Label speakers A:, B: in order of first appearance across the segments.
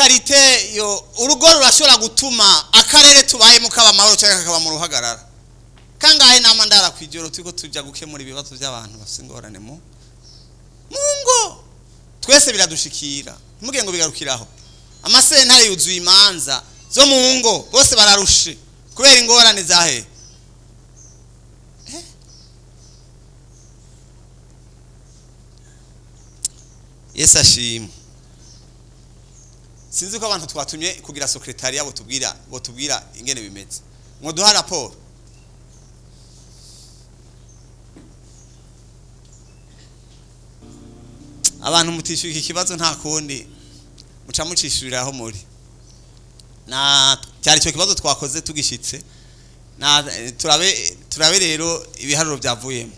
A: Karite yo urugo rurashobora gutuma akarere tubayemo kaba amahoro cyangwa kakaba mu ruhagarara. Kangahe nama ndara kwijoro turiko tujya gukemura ibibazo by'abantu bafite ingorane mu ngo. Twese biradushikira, ntimugire ngo bigarukiraho. Amasentare yuzuye imanza zo mu ngo, bose bararushe kubera ingorane zahe. Yesu ashimwe. Sinzi ko abantu twatumye kugira secretariat botubwira ingene bimeze, ngo duha raporo. Abantu mutishyuye iki kibazo nta kundi muca mucishuriraho muri na cyari cyo kibazo twakoze tugishitse. Na turabe rero ibiharuro byavuyemo.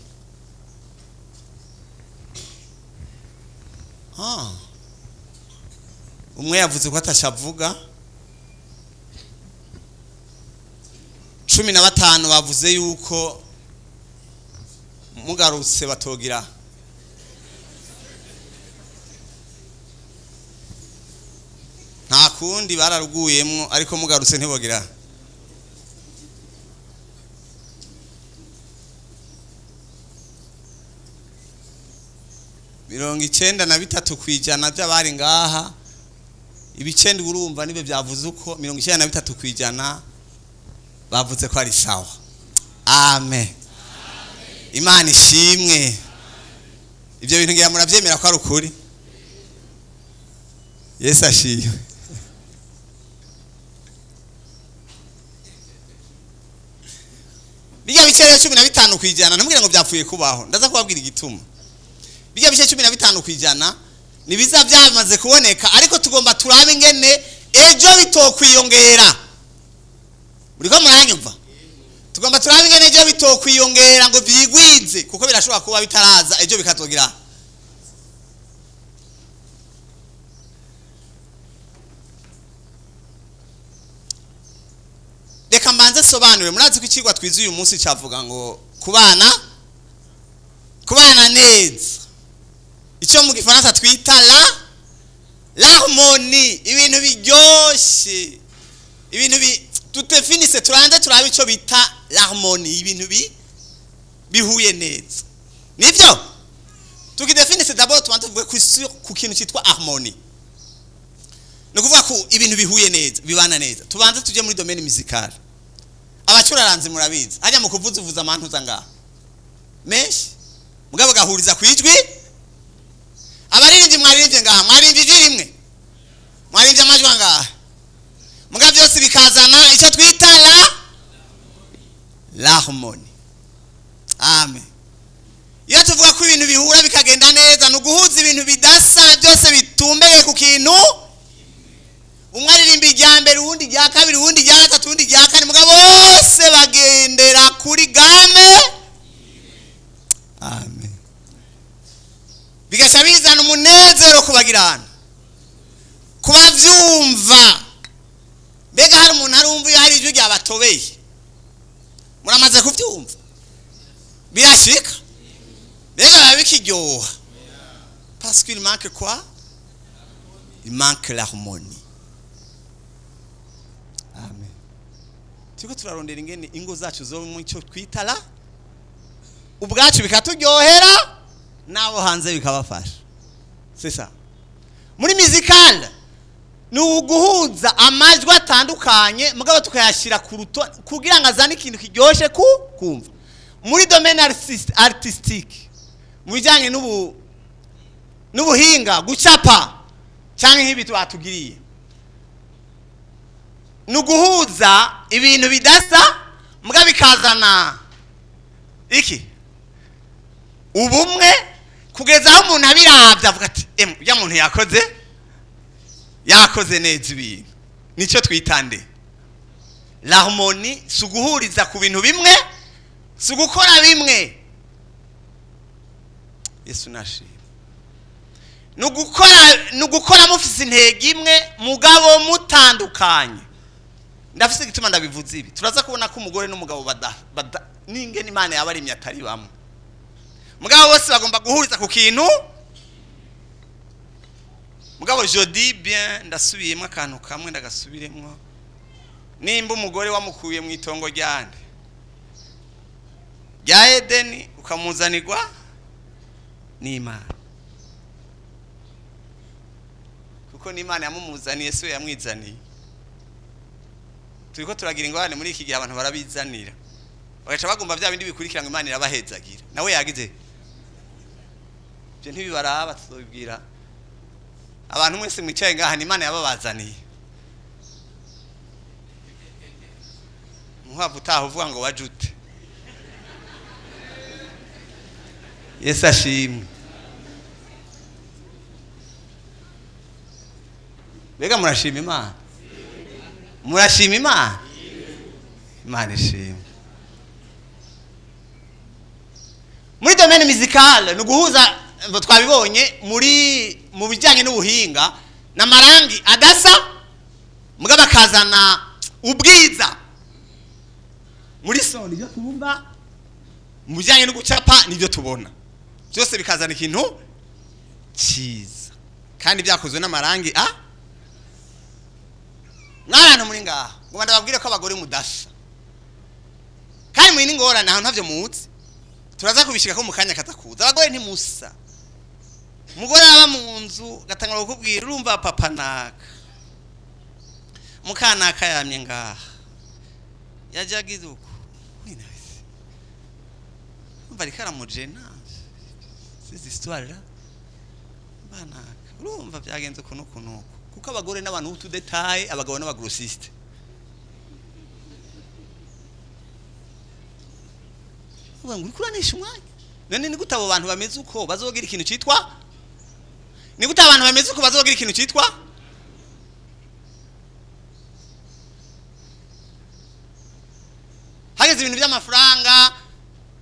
A: Umwe yavuze ko atashavuga, 15 bavuze yuko mugarutse batogira. Nta kundi bararuguyemwo, ariko mugarutse ntibogira. Mirongo 93% by'abari ngaha, ibicenda urumva nibe byavuze uko 93% bavuze ko ari sawa. Amen. Imana ishimwe. Ibyo bintu ngira murabyemera ko ari ukuri. Yesu ashimwe. Bijya bice 15% ntumubwire ngo byapfuye kubaho, ndaza kubabwira igituma. Bijya bice 15% nibiza byamaze kuboneka, ariko tugomba turabe ingene ejo bitokwiyongera. Muriko muranyumva? Tugomba turabe ingene ejo bitokwiyongera ngo vyigwize, kuko birashobora kuba bitaraza ejo bikatogira. Reka mbanze sobanure. Murazi ko ikigwa twize uyu munsi cyavuga ngo kubana neza, icyo mu gifaransa twita l'harmonie, ibintu biryoshe, ibintu tutefinise. Turanze turabe icyo bita l'harmonie, ibintu bihuye neza. Nivyo tukidefinise d'abord tubanze tuvuge ku kintu cyitwa harmonie. Ni ukuvuga ko ibintu bihuye neza, bibana neza. Tubanze tujye muri domaine musicale. Abacuraranzi murabizi, hajya mu kuvuza uvuza amantuza ngaha menshi, mugabo gahuriza ku ijwi. Abaririmbyi mwaririmbye ngaha, mwaririmbye ijwi rimwe, mwaririmbye amajwi ngaha, mugabo byose bikazana icyo twita l'harmonie. Amen. Iyo tuvuga ko ibintu bihura bikagenda neza, ni uguhuza ibintu bidasa byose bitumbeye ku kintu. Umwe aririmba irya mbere, uwundi irya kabiri, uwundi irya gatatu, uwundi irya kane, mugabo bose bagendera kuri game. Amen. Bigasha bizana umunezero kubagirana, kubavyumva. Mbega hari umuntu arumva iyo hari ijwi ryabatobeye? Muramaze kuvyumva? Birashika? Mbega biba bikiryoha? Parce qu'il manque quoi? Il manque l'harmonie. Amen. Turiko turarondera ingene ingo zacu zo mu cyo twita la ubwacu bikaturyohera, nabo hanze bikabafasha. C'est ça. Muri musical ni uguhuza amajwi atandukanye, mugabo tukayashira ku ruto kugira ngo azane ikintu kiryoshe ku kumva. Muri domaine artistique, mu bijyanye n'ubuhinga, gucapa cyangwa nk'ibi twatugiriye, ni uguhuza ibintu bidasa mugabo bikazana iki ubumwe, kugeza aho umuntu abiravye avuga ati ujya muntu yakoze neza ibintu. Nicyo twita nde l'harmonie. Si uguhuriza ku bintu bimwe, si ugukora bimwe. Yesu nashimwe. Ni ugukora mufise intego imwe, mugabo mutandukanye. Ndafise igituma ndabivuze ibi. Turaza kubona ko umugore n'umugabo n'ingene Imana yabaremye atari bamwe, mugabo bose bagomba guhuriza ku kintu. Mugabo je dis bien, ndasubiyemo akantu kamwe, ndagasubiremwo. Nimba umugore wamukuye mu itongo ryande rya Edeni ukamuzanirwa n'Imana, kuko n'Imana yamumuzaniye, si we yamwizaniye. Turiko turagira ingorane muri iki gihe, abantu barabizanira bagaca bagomba bya bindi bikurikira ngo Imana irabahezagira, nawe yagize ibyo ntibibaraba. Tuzobibwira abantu mwese mwicaye ngaha, ni Imana yababazaniye. Muhava utaha uvuga ngo wajute. Yesu ashimwe. Mbega murashima Imana? Murashima Imana? Imana ishimwe. Muri domaine musicale, ni uguhuza, ngo twabibonye muri mu bijyanye n'ubuhinga n'amarangi adasa, mugabo akazana ubwiza muri son, nibyo twumva. Mu bijyanye no gucapa, nibyo tubona. Byose bikazana ikintu cyiza kandi byakozwe n'amarangi. A n'abantu muri ngaha ngo ndababwire ko abagore mudasa kandi muri n'ingorane ahantu ntavyo muzi, turaza kubishika ko mu kanya katakuza. Abagore ntimusa. Umugore aba mu nzu gatangura kukubwira: "Urumva papa naka, mukanaka yamye ngaha, yajagize uko, urumva ariko aramujena, ces histoires là banaka, urumva byagenze uku n'uku n'uku." Kuko abagore n'abantu b'utu détails, abagabo n'aba grossistes. Uvuga ngo uriko uranesha umwanya. None ni gute abo bantu bameze uko bazogira ikintu citwa, ni gute abantu bameze uko bazogira ikintu citwa? Hageze ibintu by'amafaranga,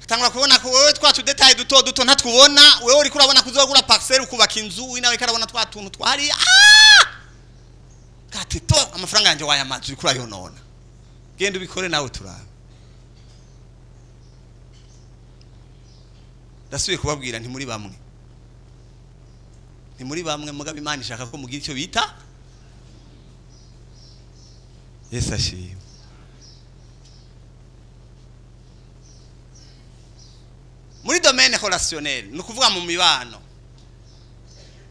A: atangura kubona ko wewe twa tu détails duto duto ntatubona. Wewe uriko urabona kuzogura parcelle, ukubaka inzu, we nawe karabona twa tuntu twari kati to amafaranga yanje wayamaze, uriko urayonona, genda ubikore nawe turabe. Ndasubiye kubabwira, ntimuri bamwe, ntimuri bamwe, mugabo Imana ishaka ko mugira icyo bita. Yesu ashimwe. Muri domaine relationnel, ni ukuvuga mu mibano,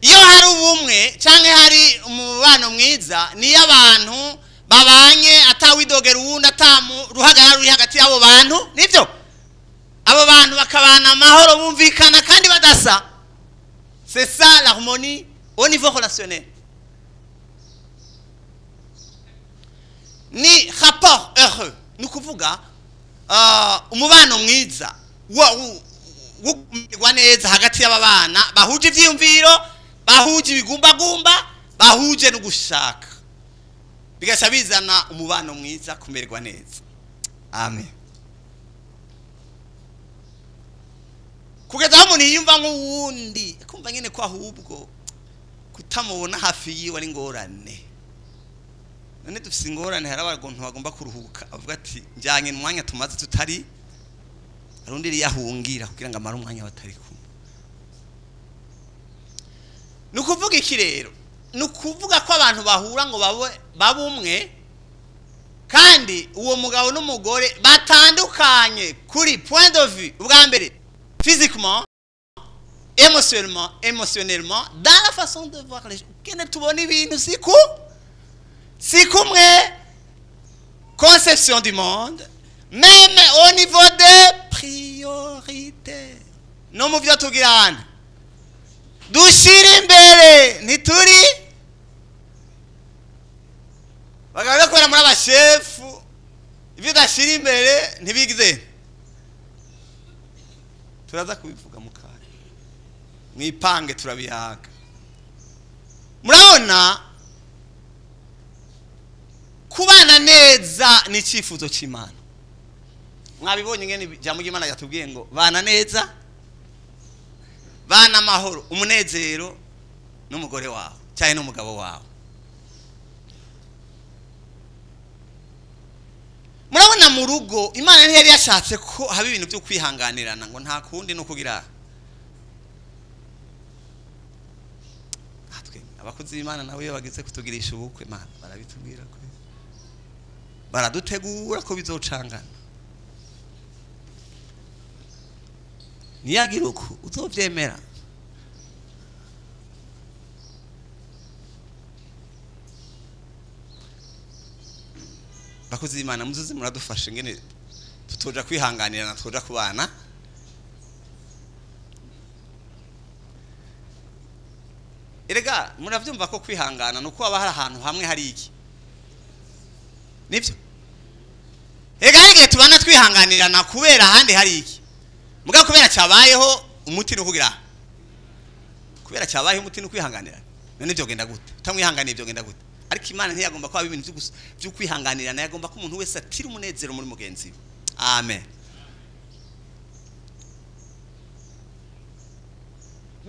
A: iyo hari ubumwe cyangwa hari umubano mwiza, niyo abantu babanye atawidogera uwundi, atamu ruhagarara ruri hagati y'abo bantu, nibyo, abo bantu bakabana amahoro, bumvikana kandi badasa. C'est ça l'harmonie au niveau relationnel. Ni rapport heureux, ni ukuvuga umubano mwiza wo kumererwa neza hagati y'aba bana bahuje ivyiyumviro, bahuje ibigumbagumba, bahuje no gushaka, bigaca bizana umubano mwiza, kumererwa neza. Amen. Kugeza aho umuntu yiyumva nk'uwundi, kumva nyine ko ahubwo kutamubona hafi yiwe ari ingorane. None dufise ingorane, hari abantu bagomba kuruhuka, avuga ati: "Njyanye umwanya tumaze tutari." Arundi yahungira kugira ngo amare umwanya batari kumwe. Ni ukuvuga iki rero? Ni ukuvuga ko abantu bahura ngo babe umwe, kandi uwo mugabo n'umugore batandukanye kuri point de vue, ubwa mbere physiquement, émotionnellement, dans la façon de voir les choses, kene tubona ibintu si kumwe, conception du monde, même au niveau des priorités, no mu byo tugirana dushyira imbere, ntituri bagabo. Kubera muri abashefu, ibyo udashyira imbere ntibigize. Turaza kubivuga mu kanya, mwipange, turabiyaga. Murabona, kubana neza ni icyifuzo cy'Imana. Mwabibonye ngene ijambo ry'Imana yatubwiye ngo bana neza, bana amahoro, umunezero n'umugore wawe cyane n'umugabo wawe. Murabona, mu rugo Imana ntiyari yashatse ko haba ibintu byo kwihanganirana ngo nta kundi no kugira. Natwe Abakozi b'Imana nabo iyo bageze kutugirisha ubukwe, Imana barabitubwira ko baradutegura ko bizocangana. Niyagira uko uzovyemera. Bakozi b'Imana muzuze muradufashe ngene tutoja kwihanganirana, tutoja kubana. Erega muravyumva ko kwihangana nuko haba hari ahantu hamwe hari iki, nivyo? Erega hari igihe tubana twihanganirana kubera ahandi hari iki, mugabo kubera cyabayeho umuti no kugira, kubera cyabayeho umuti no kwihanganirana. None byo genda gute utamwihanganiye? Byo genda gute? Ariko Imana ntiyagomba ko haba ibintu byo kwihanganirana, yagomba ko umuntu wese atira umunezero muri mugenzi we. Amen.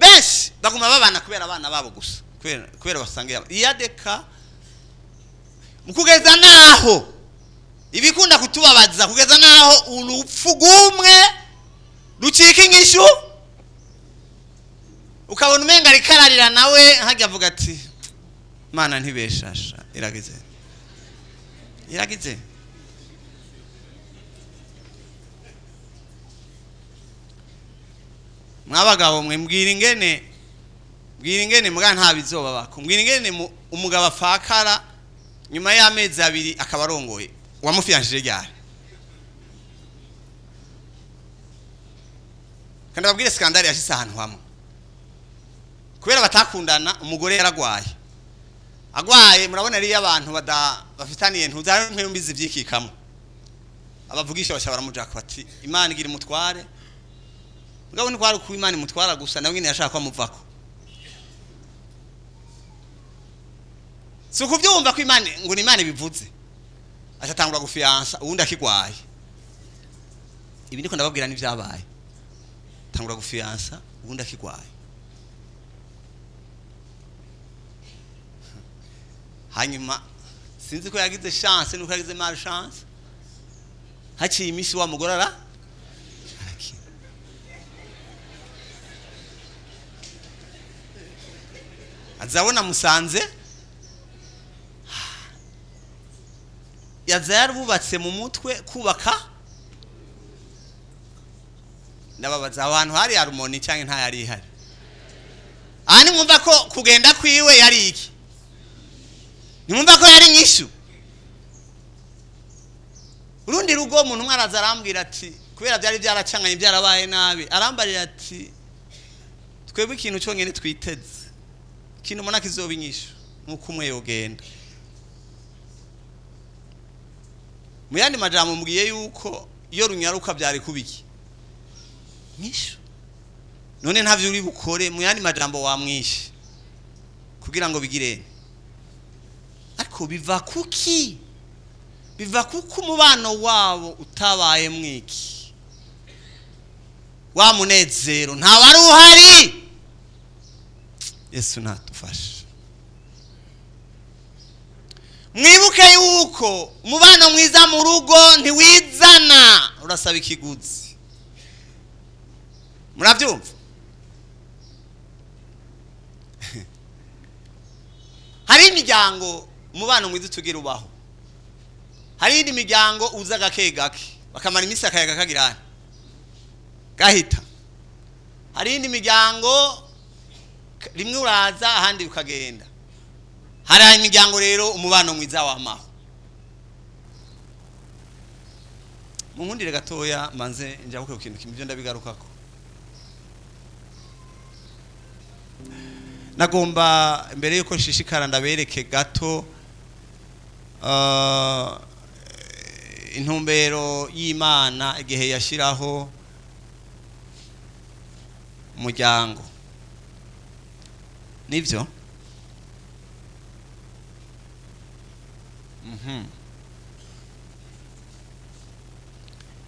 A: Benshi baguma babana kubera abana babo gusa, kubera basangiye iyadeka, kugeza naho ibikunda kutubabaza, kugeza naho urupfu rw'umwe rucika inyishu, ukabona umenga arikararira nawe hajya avuga ati Mana ntibeshasha, iragize iragize. Mwabagabo mwe mbwira ingene, mbwira ingene muga nta bizoba bako, mbwira ingene umugabo afakara nyuma y'amezi abiri akaba arongoye wamufiyanshije ryari. Kandi ababwire skandale yashise ahantu hamwe kubera batakundana. Umugore yaragwaye, agwaye murabona ari abantu bafitaniye ntuzari nk'imbizi vyikikamo, abavugisha basha baramujaka bati Imana igira umutware. Mugabo ni kwari ku Imana imutwara gusa, nawe nyine yashaka kwamuvako. Si ukuvyumva ko Imana ngo ni Imana ibivuze, acatangura gufiyansa uwundi akigwaye. Ibi ndiko ndababwira ni vyabaye. Tangura gufiyansa uwundi akigwaye. Hanyuma sinzi ko yagize chance nuko yagize mal chance, haciye imisi wa mugore ara azabona musanze yaza yarubatse mu mutwe kubaka. Ndababaza abantu hari harmoni cyangwa nta yari ihari? Aha nimwumva ko kugenda kwiwe yari iki? Nimwumva ko yari nyishu? Urundi rugo umuntu umwe araza arambwira ati kubera byari byaracanganye byarabaye nabi, arambarira ati twebwe ikintu cyonyine twiteze, ikintu mbona kizoba inyishu nuko umwe yogenda. Mu yandi majambo mbwiye yuko iyo runyaruka byari kubiki nyishu, none ntavyo uri bukore. Mu yandi majambo wamwishe kugira ngo bigire. Ariko biva kuki? Biva kuko umubano wabo utabaye mwiki wa munezero nta wari uhari. Yesu natufashe. Mwibuke yuko umubano mwiza mu rugo ntiwizana, urasaba ikiguzi. Muravyumva? Hari imiryango umubano mwiza tugira ubaho, hari indi miryango uza gake gake bakamara iminsi akayaga kagirana gahita. Hari indi miryango rimwe uraza ahandi ukagenda. Hari imiryango rero umubano mwiza wamaho. Munkundire gatoya manze njabuke ku kintu kimwe ndabigarukako. Nagomba mbere yuko nshishikara ndabereke gato intumbero y'Imana igihe yashiraho umuryango. Nivyo?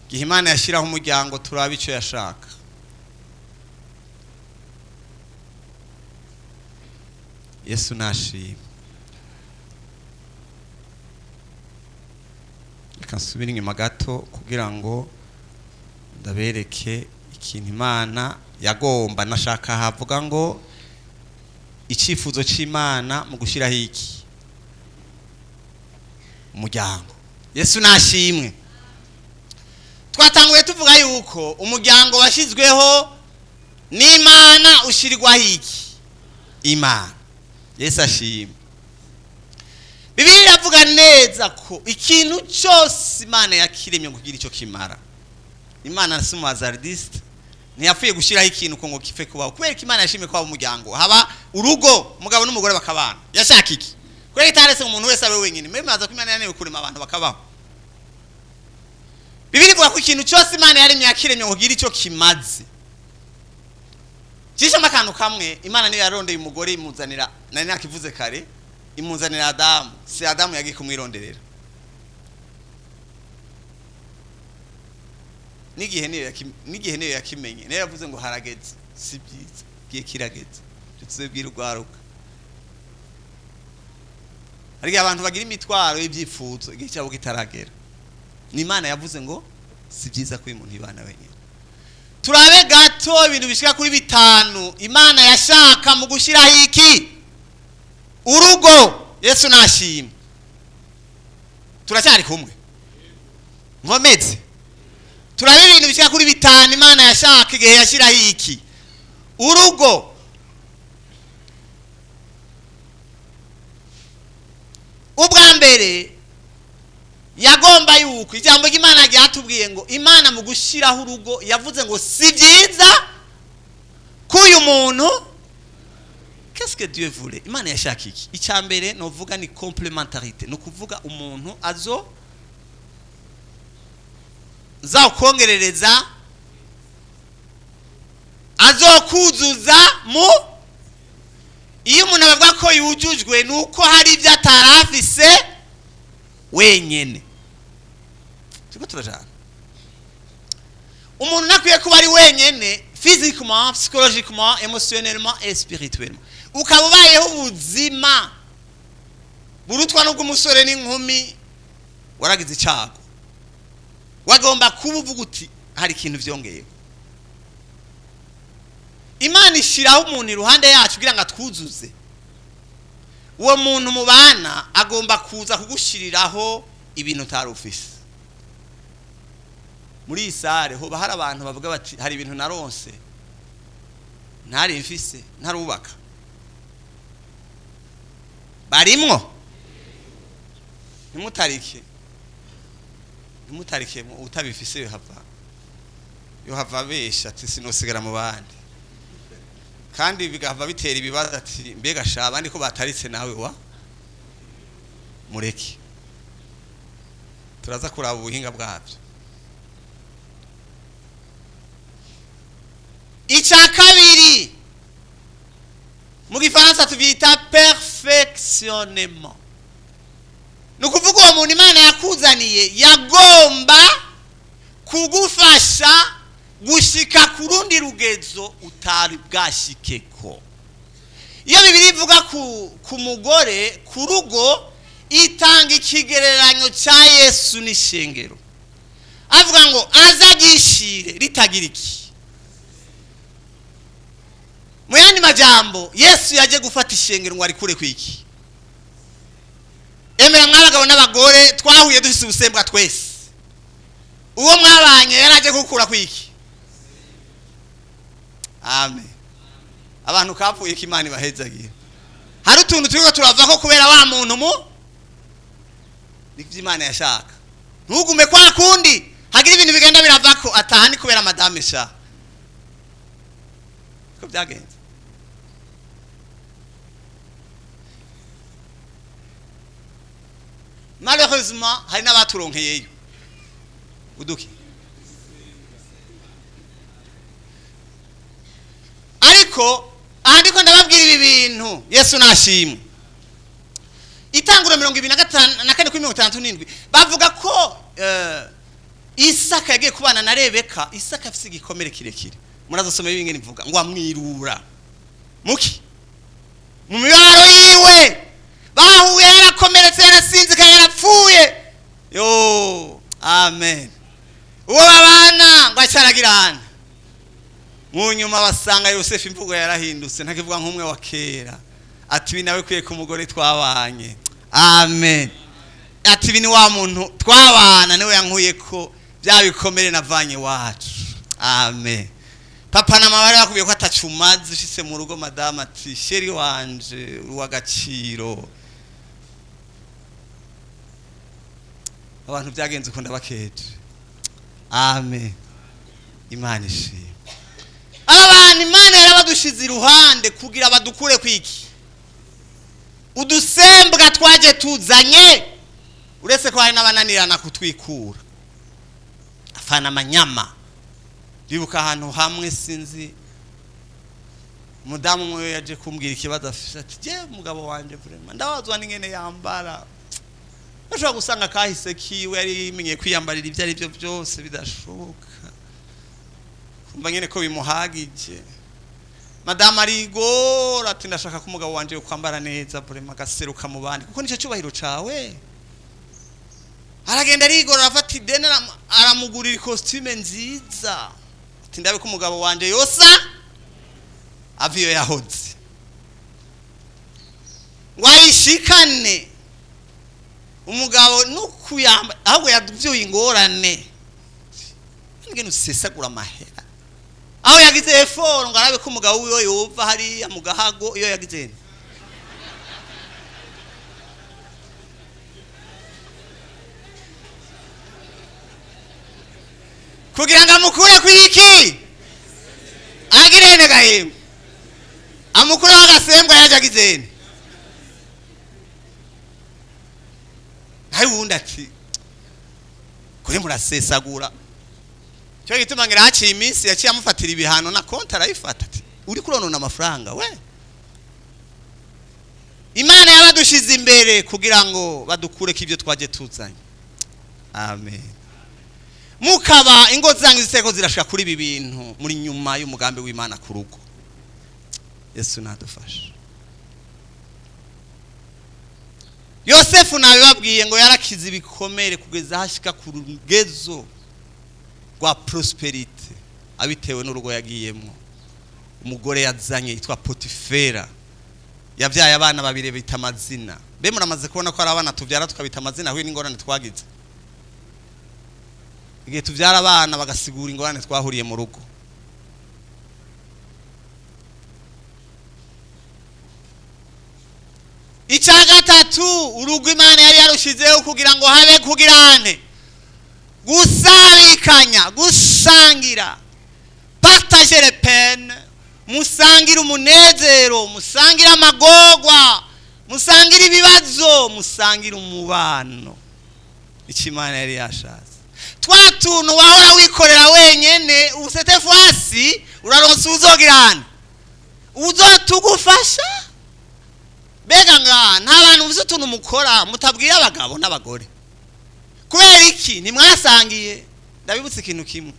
A: Igihe Imana yashiraho umuryango turabe ico yashaka. Yesu nashimwe. Reka nsubire inyuma gato kugira ngo ndabereke ikintu Imana yagomba. Nashaka havuga ngo Icyifuzo cy'Imana mu gushyiraho iki umuryango. Yesu nashimwe. Twatanguye tuvuga yuko umuryango washyizweho n'Imana, ushyirwaho iki? Imana. Yesu ashimwe. Bibiliya iravuga neza ko ikintu cyose Imana yakiremye kugira icyo kimara. Imana si umuhazardiste, ntiyapfuye gushyiraho ikintu ngo kife kubaho. Kubera ko Imana yashimye kubaho umuryango, haba urugo, umugabo n'umugore bakabana. Yashaka iki? Kubera itaretse umuntu wese abe wenyine. Mwe ko Imana yananiwe kurema abantu bakabaho. Bibiliya ivuga ko ikintu cyose Imana yaremye yakiremye kugira icyo kimaze. Cishamo akantu kamwe, Imana niyo yarondeye umugore imuzanira, nari nakivuze kare, imuzanira Adamu. Si Adamu yagiye kumwironderera. N'igihe niyo yakimenye, niyo yavuze ngo harageze, si byiza, giye kirageze. Tuzibwira urwaruka. Hari abantu bagira imitwaro y'ibyifuzo igihe cyabo kitaragera. Ni Imana yavuze ngo si byiza ko umuntu ibana wenyine. Turabe gato ibintu bishika kuri 5 Imana yashaka mu gushyiraho iki urugo. Yesu nashimwe. Turacyari kumwe nkomeze. Turabe ibintu bishika kuri 5 Imana yashaka igihe yashyiraho iki urugo. Ubwa mbere yagomba yuko ijambo ry'Imana ryatubwiye ngo Imana mu gushyiraho urugo yavuze ngo si byiza ko uyu muntu. Qu'est-ce que Dieu voulait? Imana yashaka iki? Icya mbere novuga ni complémentarité, no kuvuga umuntu azo zakongerereza, azokuzuza mu. Iyo umuntu avuga ko yujujwe nuko hari ibyo atarafise wenyene. Tuko turajana. Umuntu nakwiye kuba ari wenyene physiquement, psychologiquement, émotionnellement et spirituellement. Ukaba ubayeho ubuzima burutwa n'ubw'umusore n'inkumi, waragize icyago. Wagomba kuba uvuga uti hari ikintu vyongeye. Imana ishiraho umuntu iruhande yacu kugira ngo atwuzuze. Uwo muntu mubana agomba kuza kugushiriraho ibintu utari ufise. Muri iyi sare hoba hari abantu bavuga bati hari ibintu naronse ntari mfise ntarubaka. Barimwo. Ntimutarike. Ntimutarike utabifise yohava. Yohava besha ati sinosigara mu bandi. Kandi bigahava bitera ibibazo ati mbega sha abandi ko bataritse nawe wa mureke. Turaza kuraba ubuhinga bwabyo. Icya kabiri mu gifaransa tubyita perfectionnement. Ni ukuvuga uwo muntu Imana yakuzaniye yagomba kugufasha gushika ku rundi rugezo utari bwashikeko. Iyo Bibiliya ivuga ku mugore ku rugo, itanga ikigereranyo cya Yesu n'ishengero. Avuga ngo azagishire ritagira iki. Mu yandi majambo, Yesu yaje gufata ishengero ngo arikure kwiki. Emera mwabagabo n'abagore twahuye dufise ubusembwa twese. Uwo mwabanye yaraje gukura kwiki. Amen. Abantu kapfuye ko Imana ibahezagira. Hari utuntu turiko turava ko kubera wa muntu mu nivyo Imana yashaka. Ntugume kwa kundi, hagira ibintu bigenda biravako ataha ni kubera madame sha. Ko byagenze. Malheureusement hari n'abaturonkeyeyo. Uduki. Ariko ahandiko ndababwira ibi bintu Yesu nashimwe. Itangura 24 kuri 67 bavuga ko Isaka yagiye kubana na Rebeka. Isaka afise igikomere kirekire. Murazosoma ibingene mvuga ngo amwirura muki mu mibaro yiwe bahuye yarakomeretse yarasinzika yarapfuye. Yo amen. Uwo babana ngo acaragirana. Mu nyuma basanga Yosefu imvugo yarahindutse ntakivuga nk'umwe wa kera. Ati ibi nawe kwiye ku mugore twabanye. Amen. Ati ibi ni wa muntu twabana niwe yankuye ko bya bikomere navanye wacu. Amen. Papa na mama bari bakubwiye ko atacumaze ushitse mu rugo, madamu ati chéri wanje uri uw'agaciro. Abantu byagenze uko ndabakeje. Amen. Imana ishimwe. Abantu Imana yarabadushize iruhande kugira badukure kwiki udusembwa twaje tuzanye, uretse ko hari n'abananirana kutwikura afana amanyama. Ndibuka ahantu hamwe, sinzi, umudamu umwe yaje kumbwira ikibazo afise, ati je umugabo wanje vraiment ndabazwa n'ingene yambara. Bashobora gusanga kahise kiwe yari yimenye kwiyambarira ibyo ari byo byose bidashoboka, kumva nyene ko bimuhagije. Madamu arigora ati ndashaka ko umugabo wanje kwambara neza vraiment agaseruka mu bandi, kuko nicyo cyubahiro cawe. Aragenda arigora, arafata ideni, aramugurira ikositime nziza, ati ndabe ko umugabo wanje yosa ava iyo yahoze ngo ayishikane. Umugabo nukuyamba ahubwo yavyuye ingorane, ngene usesagura amahera. Aho yagize effort ngo arabe ko umugabo wiwe yova hariya mu gahago, iyo yagize kugira ngo amukure kwiki agirene gahimba amukure agasembwa yaje agizene. Hari wundi ati kuri murasesagura. Cyo gituma ngira haciye iminsi yaciye amufatira ibihano na konti arayifata, ati uri kuronona amafaranga we. Imana yabadushize imbere kugira ngo badukureko ibyo twaje tuzanye. Amen. Mukaba ingo zanyu ziseko zirashika kuri ibi bintu muri nyuma y'umugambi w'Imana ku rugo. Yesu nadufasha. Yosefu nabibabwiye ngo yarakize ibikomere kugeza hashika ku rugezo rwa prosperity abitewe n'urugo yagiyemo. Umugore yazanye yitwa Potifera yabyaye abana babiri bita amazina. Be muramaze kubona ko ari abana tubyara tukabita amazina ahuye n'ingorane twagize. Igihe tubyara abana bagasigura ingorane twahuriye mu rugo. Icya gatatu, urugo Imana yari yarushizeho kugira ngo habe kugirane gusabikanya, gusangira, partager les peines, musangira umunezero, musangira amagorwa, musangira ibibazo, musangira umubano. Icyo Imana yari yashatse. Twa tuntu wahora wikorera wenyene, usete fwasi uraronsa uzogirana uzotugufasha. Bega nga nta bantu uzi utuntu mukora mutabwira abagabo n'abagore. Kubera iki? Ntimwasangiye. Ndabibutse ikintu kimwe,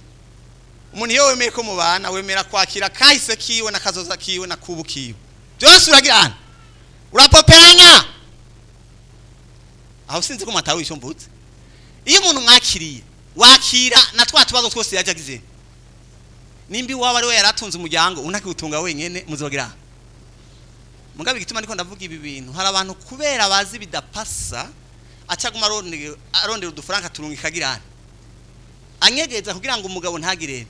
A: umuntu iyo wemeye ko mubana wemera kwakira kahise kiwe na kazoza kiwe na kubu kiwe byose, uragirana urapoperanya. Aho sinzi ko mwatawe icyo mvutse. Iyo umuntu mwakiriye wakira na twa tubazo twose yaje agize. Nimbi waba ari we yaratunze umuryango unakiutunga wenyene, muzogira mugabe. Igituma ndiko ndavuga ibi bintu, hari abantu kubera bazi bidapasa acaguma arondera udufaranga turungika agirana anyegeza kugira ngo umugabo ntagire.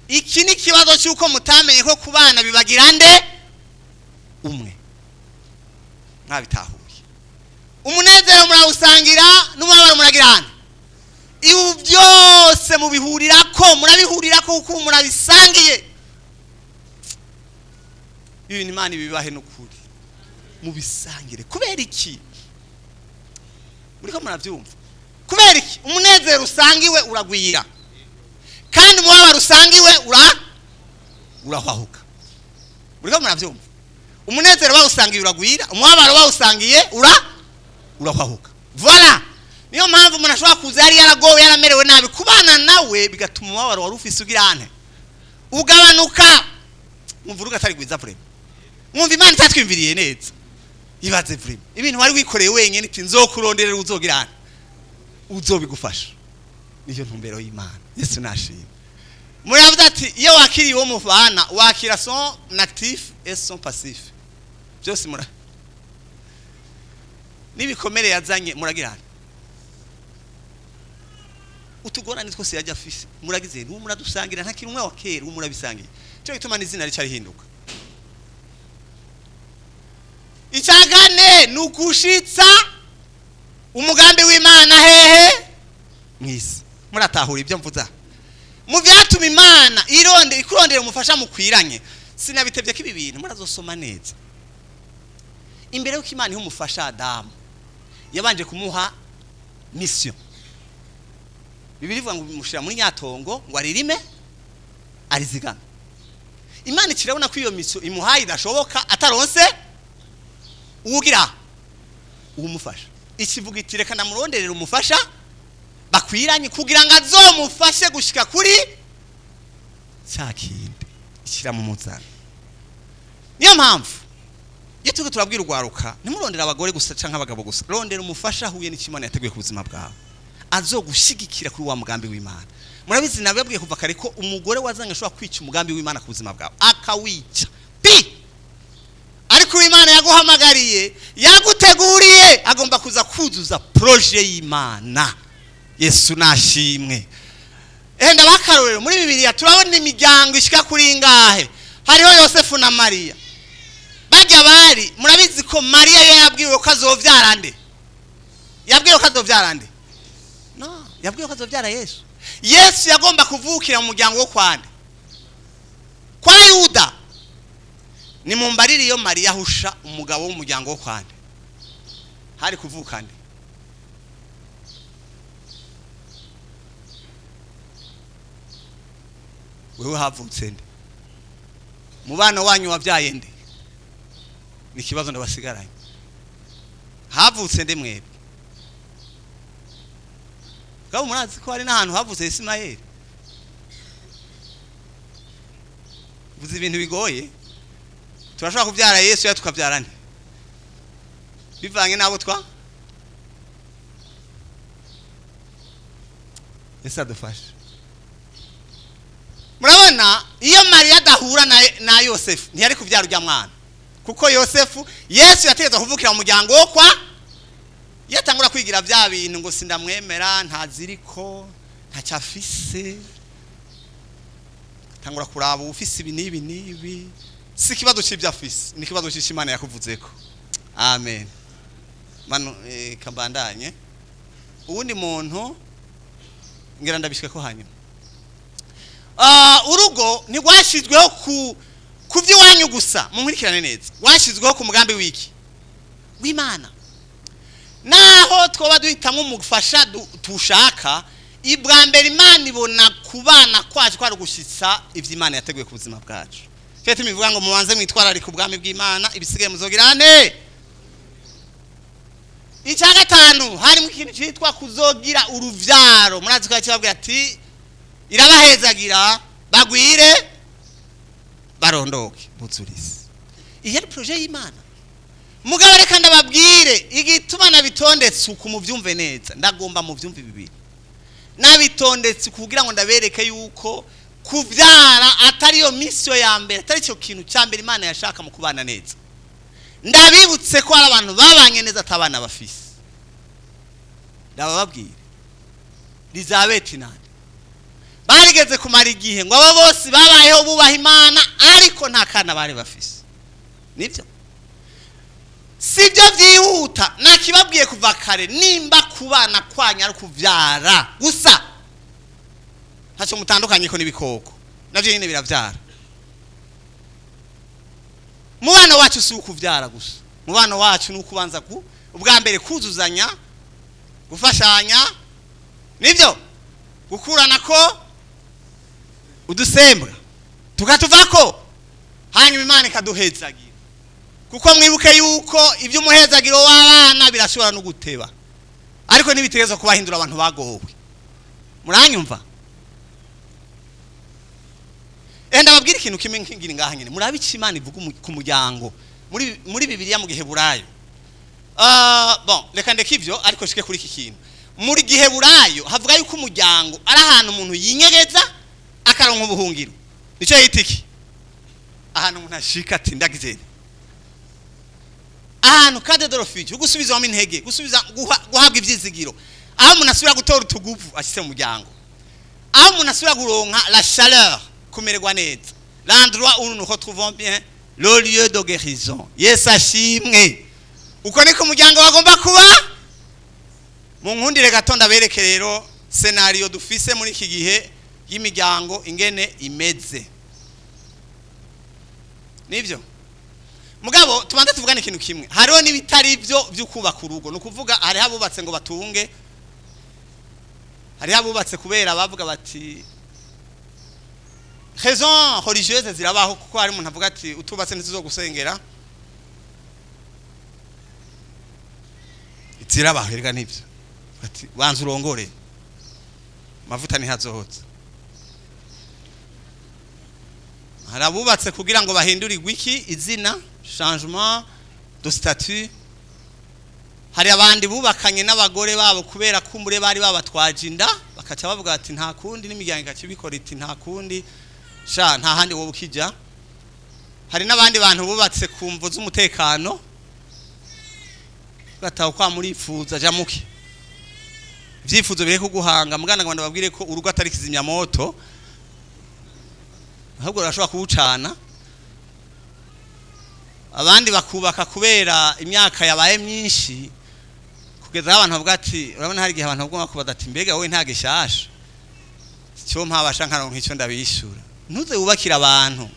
A: Iki ni ikibazo cy'uko mutamenye ko kubana bibagira nde umwe. Mwabitahuye. Umunezero murawusangira n'umubabaro muragirana. Ibi byose mubihurirako, murabihurirako kuko murabisangiye. Ibintu Imana ibibahe n'ukuri mubisangire. Kubera iki? Muriko murabyumva? Kubera iki? Umunezero usangiwe uragwira, kandi umubabaro usangiwe urahwahuka. Muriko murabyumva? Umunezero bawusangiye uragwira, umubabaro bawusangiye urahwahuka. Voilà. Niyo mpamvu umuntu ashobora kuza yari yaragowe, yaramerewe nabi, kubana nawe bigatuma umubabaro wari ufise ugirane ugabanuka. Mwumva urugo atari rwiza vraiment? Mwumva Imana itatwimviriye neza? Ibaze vraiment ibintu wari wikoreye wenyine, iti nzokuronderera uzogirana uzobigufasha. Niyo ntumbero y'Imana. Yesu nashimwe. Muravuze ati iyo wakiriye uwo muvana wakira son actif et son passif. Byose mura n'ibikomere yazanye muragirana. Utugorane twose yajya afise muragize n'ubu muradusangira, nta kintu umwe wa kera ubu murabisangiye. Cyo gituma n'izina rica rihinduka. Icya kane ni ugushitsa umugambi w'Imana hehe mwisi. Muratahura ibyo mvuza? Mu byatuma Imana ironde ikurondera umufasha mukwiranye, sinabitebye ko ibi bintu murazosoma neza. Imbere y'uko Imana iha umufasha Adamu, yabanje kumuha mission. Bibiliya ivuga ngo bimushira muri nyatongo ngo aririme arizigame. Imana ikirabona ko iyo mission imuhaye idashoboka ataronse uwugira uwumufasha. Ikivuga iti reka namuronderera umufasha bakwiranye kugira ngo azomufashe gushika kuri cya kindi ishyira mu muzana. Niyo mpamvu iyo turiko turabwira urwaruka, ntimurondere abagore gusa canke abagabo gusa, rondera umufasha ahuye n'icyo Imana yateguye ku buzima bwawe, azogushigikira kuri wa mugambi w'Imana. Murabizi nababwiye kuva kare ko umugore wazanye ashobora kwica umugambi w'Imana ku buzima bwawe, akawica pi. Ariko Imana yaguhamagariye, yaguteguriye, agomba kuza kuzuza projet y'Imana. Yesu nashimwe. Enda bakarorero muri Bibiliya turabona imiryango ishika kuri ingahe. Hariho Yosefu na Mariya. Bajya bari, murabizi ko Mariya yabwiwe ko azovyara nde? Yabwiwe ko azovyara nde? No, yabwiwe ko azovyara Yesu. Yesu yagomba kuvukira mu muryango wo kwande? Kwa Yuda. Ni mumbarire iyo Mariya ahusha umugabo w'umuryango wo kwande, hari kuvuka nde? Wewe havutse nde? Mubano wanyu wabyaye nde? Ni ikibazo ndabasigaranye. Havutse nde mwebwe? Gabo murazi ko hari n'ahantu havutse Ismael. Vuze ibintu bigoye. Turashobora kubyara Yesu ya tukabyara nde? Bivange nabo twa Yesu adufashe. Murabona iyo Mariya adahura na Yosefu ntiyari kubyara urya mwana, kuko Yosefu Yesu yategetswe kuvukira mu muryango wo kwa. Yatangura kwigira bya bintu ngo sindamwemera, ntaziriko, ntacyafise, tangura kuraba ufise ibi n'ibi n'ibi. Si ikibazo cy'ibyo afise, ni ikibazo cy'Imana yakuvuzeko. Amen. Manu kabandanye uwundi muntu ngira ndabishika ko hanyuma. Urugo ntigwashizweho ku by'iwanyu gusa, munkurikirane neza. Rwashizweho ku mugambi w'iki? W'Imana. Naho twoba duhitamwo umufasha tushaka, ibwa mbere Imana ibona kubana kwacu kwari gushitsa ivyo Imana yateguye ku buzima bwacu. Fete mivuga ngo mubanze mwitwararike ubwami bw'Imana, ibisigaye muzogirane. Icya gatanu harimo ikintu cyitwa kuzogira uruvyaro. Murazi ko yakibabwira ati irabahezagira bagwire barondoke buzurisi. Iyi ari projet y'Imana. Mugabo reka ndababwire igituma nabitondetse uku muvyumve neza. Ndagomba muvyumve bibiri. Nabitondetse kugira ngo ndabereke yuko kuvyara atari yo mission ya mbere, atari cyo kintu cya mbere Imana yashaka mu kubana neza. Ndabibutse ko ari abantu babanye neza atabana bafise. Ndabababwire Elizabeth nande barigeze kumara igihe ngo abo bose babayeho bubaha Imana, ariko nta kana bari bafise. Nibyo sibyo byihuta. Nakibabwiye kuva kare, nimba kubana kwanya ari kuvyara gusa, ntacyo mutandukanye ko n'ibikoko navyo nyine biravyara. Mubano wacu si ukuvyara gusa, mubano wacu ni ukubanza ku ubwa mbere kuzuzanya, gufashanya, nibyo gukurana ko udusembwa tukatuvako, hanyuma Imana ikaduhezagira. Kuko mwibuke yuko ibyo umuhezagiro w'abana birashobora no guteba, ariko ntibitegerezwa kubahindura abantu bagowe. Muranyumva? Enda babwira ikintu kimwe nkingira ngaha nyene. Murabe ico Imana ivuga ku muryango muri Bibiliya mu Giheburayo. Bon, reka ndeke ivyo ariko shike kuri iki kintu. Muri Giheburayo havuga yuko umuryango ari ahantu umuntu yinyegeza akaronka ubuhungiro. Nico yita iki? Ahantu umuntu ashika ati ndagize. Ahantu cadre de refuge, gusubizwamo intege, gusubiza guhabwa ivyizigiro, aho umuntu asubira gutora utuguvu ashitse mu muryango, aho umuntu asubira kuronka la chaleur, kumererwa neza, l'endroit où nous nous retrouvons bien, le lieu de guérison. Yesu ashimwe. Uko niko umuryango wagomba kuba. Mu nkundire gato ndabereke rero scénario dufise muri iki gihe y'imiryango ingene imeze. Nivyo mugabo tubanze tuvugane ikintu kimwe. Hariho n'ibitari byo by'ukubaka urugo. Ni ukuvuga hariho abubatse ngo batunge, hariho abubatse kubera bavuga bati raison religieuse zirabaho, kuko hari umuntu avuga ati utubatse ntituzogusengera. Zirabaho erega nivyo, ati banza urongore amavuta ntihazohotse. Hari abubatse kugira ngo bahindurirwe iki izina, changement de statut. Hari abandi bubakanye n'abagore babo kubera kumbure bari babatwaje inda, bakaca bavuga ati nta kundi, n'imiryango ikakibikora iti nta kundi sha, nta handi wowe ukijya. Hari n'abandi bantu bubatse ku mvo z'umutekano, bataho kwa murifuza ja muke ibyifuzo bire kuguhanga. Mugana ngo ndababwire ko urugo atari kizimyamoto, ahubwo urashobora kuwucana. Abandi bakubaka kubera imyaka yabaye myinshi, kugeza aho abantu bavuga ati urabona hari igihe abantu bagomba kubaza ati mbega wowe nta gishasha cyo mpabasha nkaronka icyo ndabishura. Ntuze wubakira abantu.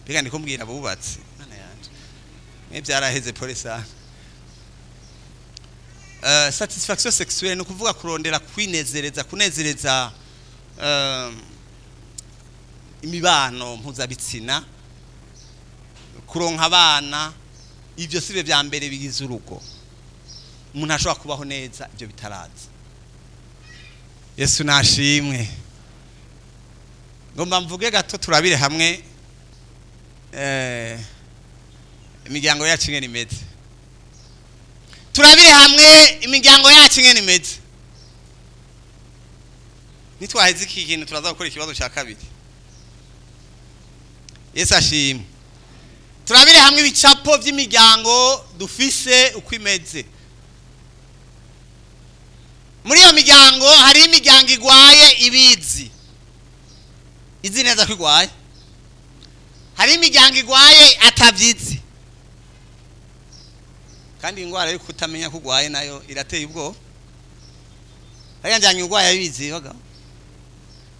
A: Mbega ndiko mbwira bubatse, Mana yanje mwe byaraheze pole sana. Satisfaction sexuelle ni ukuvuga kurondera kwinezereza, kunezereza imibano mpuzabitsina, kuronka abana. Ibyo sibe bya mbere bigize urugo. Umuntu ashobora kubaho neza ibyo bitaraza. Yesu nashimwe. Ngomba mvuge gato turabire hamwe imiryango yacu ingene imeze. Turabire hamwe imiryango yacu ingene imeze. Nitwaheze iki kintu turaza gukora ikibazo cya kabiri. Yesu ashimwe. Turabire hamwe ibicapo by'imiryango dufise uko imeze. Muri iyo miryango hari imiryango igwaye ibizi, izi neza ko igwaye. Hari imiryango igwaye atavyizi. Kandi ingwara yo kutamenya ko ugwaye nayo irateye ubwoba. Hariya njanye ugwaye abizi baga.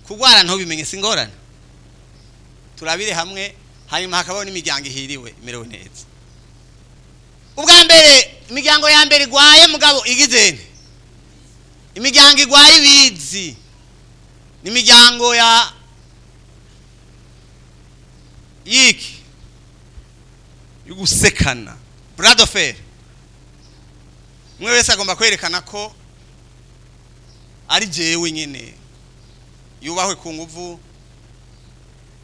A: Kugwara ntubimenye si ingorane. Turabire hamwe hanyuma hakabaho n'imiryango ihiriwe imerewe neza. Ubwa mbere imiryango ya mbere igwaye mugabo igizene. Imiryango igwaye ibizi ni imiryango ya yiki yugusekana, bras de fer. Umwe wese agomba kwerekana ko ari jewe nyene, yubahwe ku nguvu.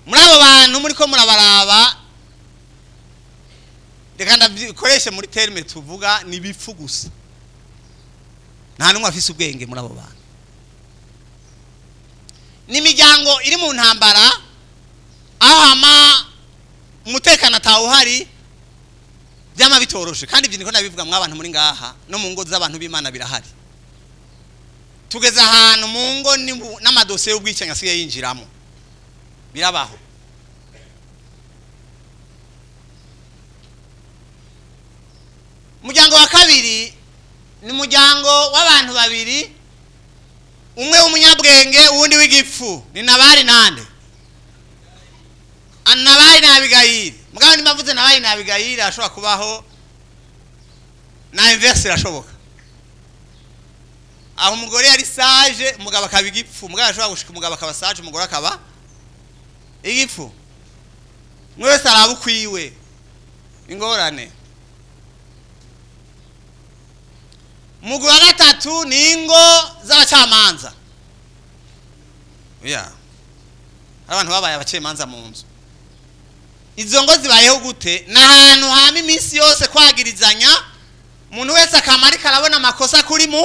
A: Muri abo bantu muri ko murabaraba, reka ndabikoreshe muri terme tuvuga ni bipfu gusa. Nta numwe afise ubwenge muri abo bantu. Ni imiryango iri mu ntambara, aho hama umutekano atawuhari, byama bitoroshe. Kandi ibyo niko nabivuga mwabantu muri ngaha, no mu ngo z'abantu b'Imana birahari. Tugeze ahantu mu ngo n'amadosiye y'ubwicanyi asigaye yinjiramo, birabaho. Umuryango wa kabiri ni umuryango w'abantu babiri, umwe w'umunyabwenge uwundi w'igifu. Ni Nabali nande? Nabali na Abigayili. Mugabo nimbavuze Nabali na Abigayili ashobora kubaho na inverse irashoboka. Aho umugore yari sage, umugabo akaba igifu. Mugabo ashobora gushika umugabo akaba sage, umugore akaba igifu. Umwe wese araba ukwiwe. Ingorane. Umugwi wa gatatu ni ingo z'abacamanza. Yeah. Abantu babaye abacamanza mu nzu. Izo ngo zibayeho gute? N'ahantu hama iminsi yose kwagirizanya, umuntu wese akama ariko arabona amakosa kuri mu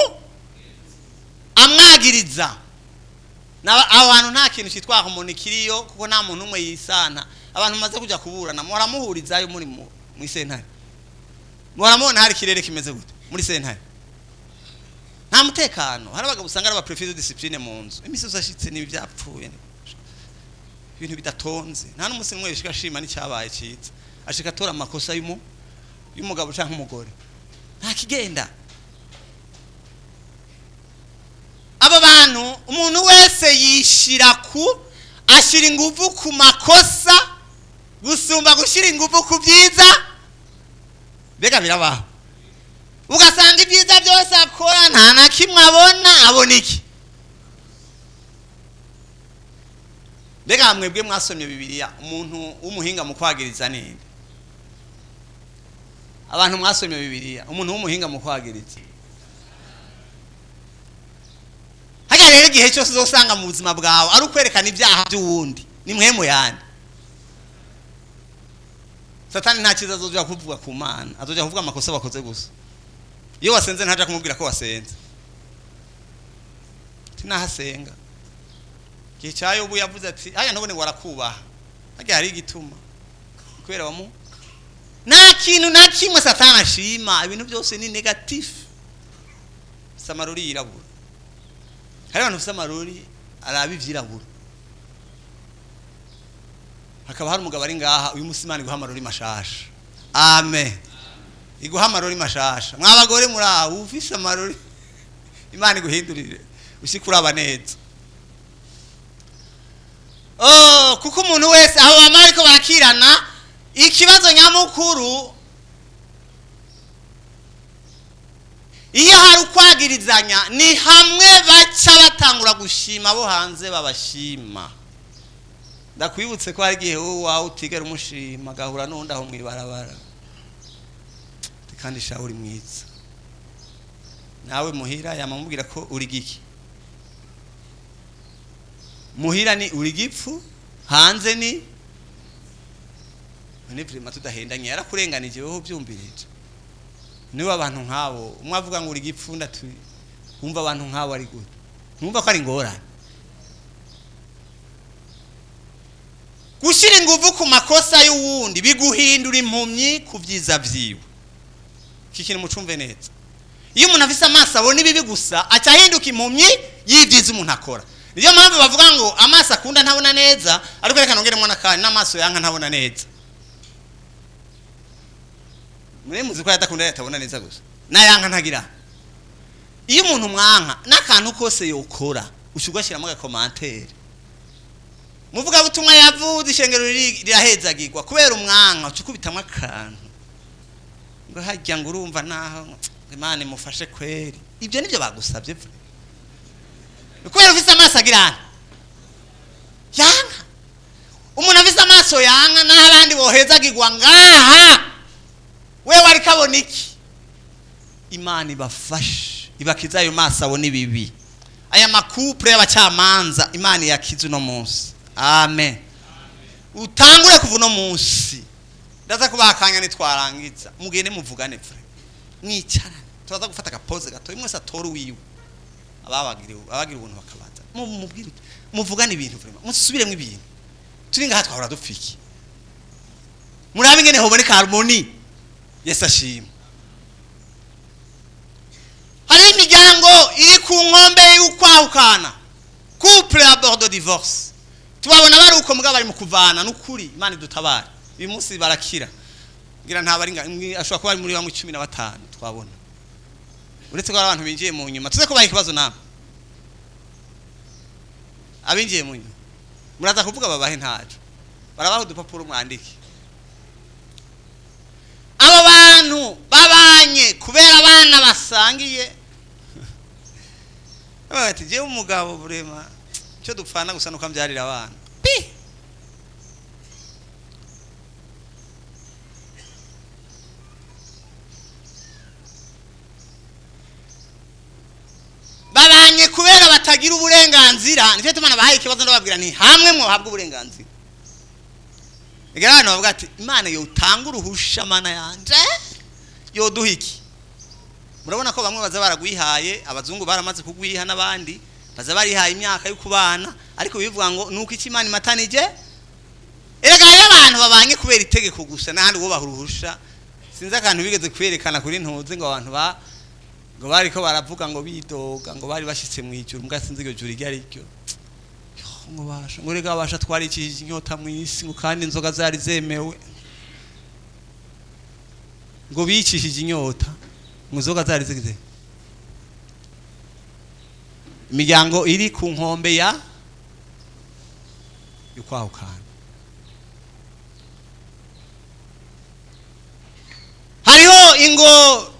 A: amwagiriza. Aho hantu nta kintu cyitwa harmonie kiriyo, kuko nta muntu umwe yisana. Abantu maze kuja kuburana muhora muhurizayo muri mu isentare. Muramubona hari ikirere kimeze gute muri sentare? Nta mutekano. Hari abagabo usanga ari abaprefet de discipline mu nzu, imisi yose ashitse n'ibi byapfuye, ibintu bidatonze, nta n'umunsi n'umwe bishika ashima n'icyabaye cyiza, ashika atora amakosa y'umugabo canke umugore, nta kigenda. Abo bantu umuntu wese yishira ku ashira ingufu ku makosa gusumba gushira ingufu ku byiza. Mbega birabaho, ugasanga ibyiza byose akora nta na kimwe abona, abona iki? Mbega mwebwe mwasomye Bibiliya, umuntu w'umuhinga mu kwagiriza ninde? Abantu mwasomye Bibiliya, umuntu w'umuhinga mu kwagiriza. Hajya rero igihe cyose uzosanga mu buzima bwawe ari ukwerekana ibyaha by'uwundi, ni mwemu yandi. Satani nta cyiza azoja kuvuga ku Mana, azoja kuvuga amakosa bakoze gusa. Iyo wasenze ntaja kumubwira ko wasenze, tinahasenga. Igihe cya Yobu yavuze ati haya ntubone ngo warakubaha, hajya hari igituma kubera wamu. Nta kintu na kimwe Satani ashima, ibintu byose ni negatif. Samaruri yirabura, hari abantu bafite amarori araba ivyirabura. Hakaba hari umugabo ari ngaha uyu munsi, Imana iguha amarori mashasha. Amen, iguha amarori mashasha. Mwabagore muri aho ufise amarori, Imana iguhindurire ushike uraba neza. Oh, kuko umuntu wese aho bama bariko barakirana, ikibazo nyamukuru iyo hari ukwagirizanya ni hamwe baca batangura gushima abo hanze babashima. Ndakwibutse ko hari igihe wowe wawe utigera umushima, agahura n'undi aho mw'ibarabara, kandi sha uri mwiza, nawe muhira yamamubwira ko uri giki. Muhira ni uri gipfu, hanze ni none. Vraiment tudahendanye, yarakurenganije wowe ubyumvirije. Niba abantu nk'abo umwe avuga ngo uri gipfu, ndatu wumva abantu nk'abo ari gute? Ntumva ko ari ingorane gushyira ingufu ku makosa y'uwundi? Biguhindura impumyi ku byiza byiwe. Iki kintu mucumve neza. Iyo umuntu afise amaso abona ibibi gusa, aca ahinduka impumyi y'ibyiza umuntu akora. Niyo mpamvu bavuga ngo amaso akunda ntabona neza, ariko reka nongeremo n'akandi, n'amaso yanka ntabona neza. Muri muzi ko yadakunda yatabona neza gusa, n'ayanka ntagira. Iyo umuntu mwanka n'akantu kose yokora, uca ugashyiramo agacommentaire. Muvuga butumwa yavuze, ishengero rirahezagirwa kubera umwanka, uca ukubitamo akantu ngo hajya ngo urumva naho Imana imufashe kweri. Ibyo nibyo bagusabye vure, kubera ufise amaso agirana yanka. Umuntu afise amaso yanka, naho abandi bohezagirwa ngaha, wewe ariko abona iki? Imana ibafashe, ibakiza ayo maso abona ibibi. Aya macouples y'abacamanza, Imana iyakize uno munsi. Amen. Utangure kuva uno munsi, ndaza kubaha akanya nitwarangiza, mugende muvugane vure, mwicarane. Turaza gufata agapause gato, umwe wese atora uwiwe, ababagiriwe abagira ubuntu bakabaza, mubwire uti muvugane ibintu vraiment, musubiremo ibintu. Turi ngaha twahora dupfiki, murabe ingene hoboneka harmonie. Yesu ashima. Hari imiryango iri ku nkombe y'ukwahukana, couple à bord de divorce. Tubabona bari uko, mugabo bari mu kuvana. N'ukuri Imana idutabare, uyu munsi barakira. Ngira nta bari ashobora kuba ari muri bamwe 15 twabona, uretse ko hari abantu binjiye mu nyuma. Tuze kubaha ikibazo namwe abinjiye mu nyuma, muraza kuvuga babahe, ntaco barabaha udupapuro mwandike. Abo bantu babanye kubera abana basangiye. Bati jewe umugabo vraiment icyo dupfana gusa nuko ambyarira abana pi. Babanye kubera batagira uburenganzira. Nicyo tumana bahaye ikibazo, ndababwira nti hamwe mwohabwa uburenganzira. Egera hano bavuga ati Imana yotanga uruhusha, Mana yanje yoduha iki? Murabona ko bamwe baza baragwihaye, abazungu baramaze kugwiha, n'abandi baza barihaye imyaka yo kubana, ariko bivuga ngo nuko iki Imana imatanije. Erega hariyo abantu babanye kubera itegeko gusa, n'ahandi wobaha uruhusha. Sinzi akantu bigeze kwerekana kuri ntuzi ngo abantu ba ngo bariko baravuga ngo bidoga ngo bari bashitse mu ijuru, mbwa sinzi iryo juru iryo ari ryo. Ngo basha ngo rega basha twarikishije inyota mu isi, ngo kandi inzoga zari zemewe, ngo bicishije inyota ngo inzoga zari zigize. Imiryango iri ku nkombe ya yukwahukana. Hariho ingo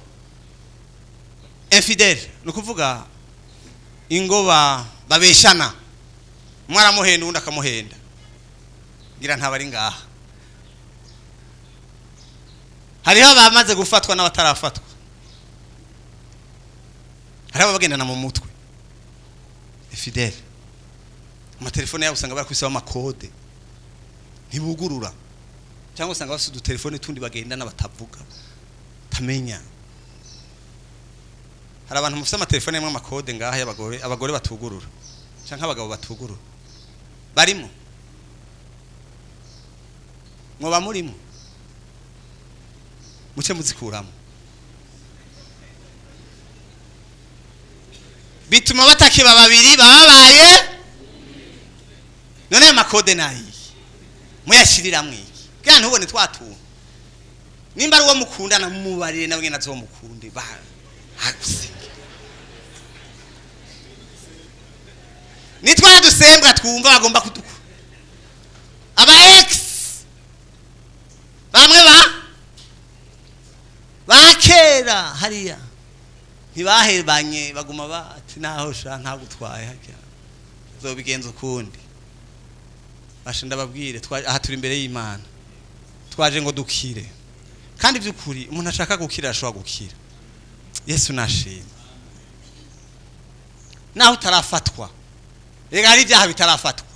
A: infidèle, ni ukuvuga ingo babeshana, umwe aramuhenda uwundi akamuhenda, ngira ntabari ngaha. Hariho abamaze gufatwa n'abatarafatwa, hariho abagendana mu mutwe infidèle, amatelefone yabo usanga barakwisaho amakode ntibugurura, cyangwa usanga bafite udutelefone tundi bagendana batavuga tamenya. Hari abantu mufite amatelefone yamwe amakode ngaha y'abagore, abagore batugurura cyangwa abagabo batugurura, barimo mwoba murimo muce muzikuramo, bituma batakiba babiri babaye. None aya makode nayi muyashiriramwe iki? Kandi ntubone twatuntu nimba ari uwo mukundana mubarire nawe nyene azomukunde ba hagusinge. Nitwa dusembwa twumva bagomba kuduku aba ex bamwe ba bakera hariya ntibahebanye, baguma bati naho sha ntagutwaye hajya zobigenza ukundi. Basha ndababwire, aha turi imbere y'Imana, twaje ngo dukire. Kandi by'ukuri umuntu ashaka gukira ashobora gukira. Yesu nashimye. Naho utarafatwa, rega hari ibyaha bitarafatwa,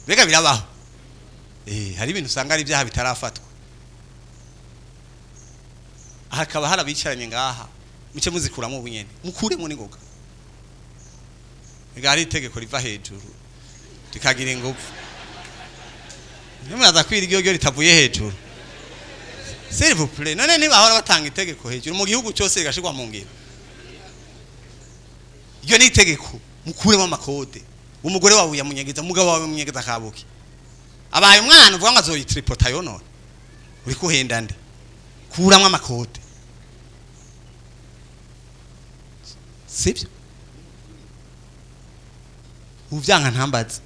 A: rega birabaho. Hari ibintu usanga ari ibyaha bitarafatwa, hakaba harabicaranye ngaha muce muzikuramo ubunyene, mukuremo n'ingoga. Rega hari itegeko riva hejuru rikagira ingufu, nimuraza kwira iryo ritavuye hejuru. S'il vous plaît, none ntibahora batanga itegeko hejuru mu gihugu cyose rigashirwa mu ngiro. Iryo ni itegeko, mukuremo amakode. Umugore wawe yamunyegeza, umugabo wawe yamunyegeza kabuki. Abaye umwana uvuga ngo azoyitripota yonone, uri kuhenda nde? Kuramwo amakode, sibyo? Uvyanka ntambaze.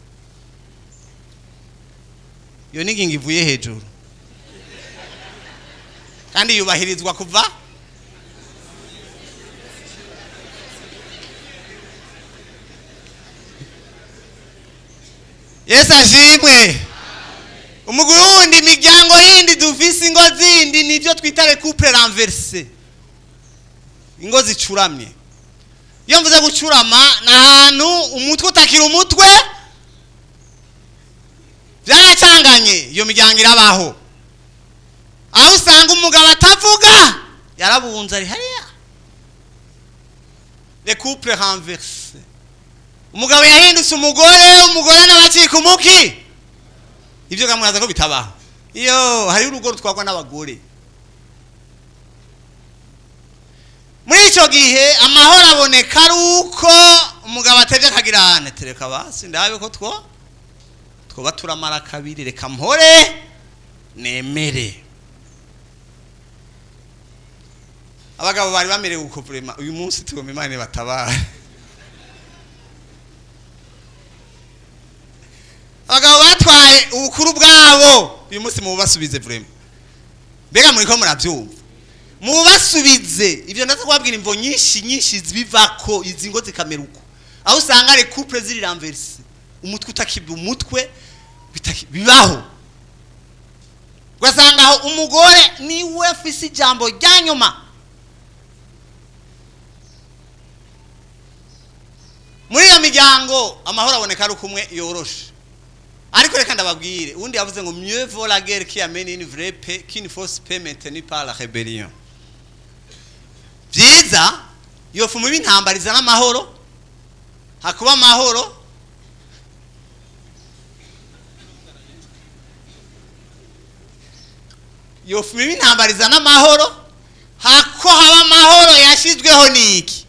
A: Iyo ni ingingo ivuye hejuru kandi yubahirizwa kuva Yesu ashimwe. Umugurundi imiryango yindi dufise ingo zindi nivyo twita les couples renversés, ingo zicuramye. Iyo mvuze gucurama na hantu umutwe utakira umutwe byaracanganye. Iyo miryango irabaho aho usanga umugabo atavuga yarabunze ari hariya. Les couples renversés, umugabo yahindutse umugore, umugore n'abacika umuki. Ibyo kamwaza ko bitabaho. Iyo hari urugo rutwagwa n'abagore. Muri ico gihe amahoro aboneka ari uko umugabo atevye akagira tereka basi ndabe ko twoba turamara kabiri, reka mpore nemere. Abagabo bari bamerewe uko vraiment uyu munsi tugomba Imana batabara. Abagabo batwaye ubukuru bwabo uyu munsi mubasubize vraiment. Mbega muri ko murabyumva, mubasubize. Ivyo ndaza kubabwira imvo nyinshi nyinshi zibivako izi ngo zikamera uko, aho usanga les couples ziri renversés, umutwe utakibwa umutwe bibaho. Ugasanga aho umugore niwe afise ijambo rya nyuma. Muri iyo miryango amahoro aboneka ari kumwe yoroshe. Ariko reka ndababwire, undi yavuze ngo mieux vaut la guerre qui amène une vraie paix qu'une fausse paix maintenue par la rébellion. Vyiza yofumu b'intambara izana amahoro, hakuba amahoro Yofuma iba intambara izana amahoro, hako haba amahoro yashyizweho n'iki?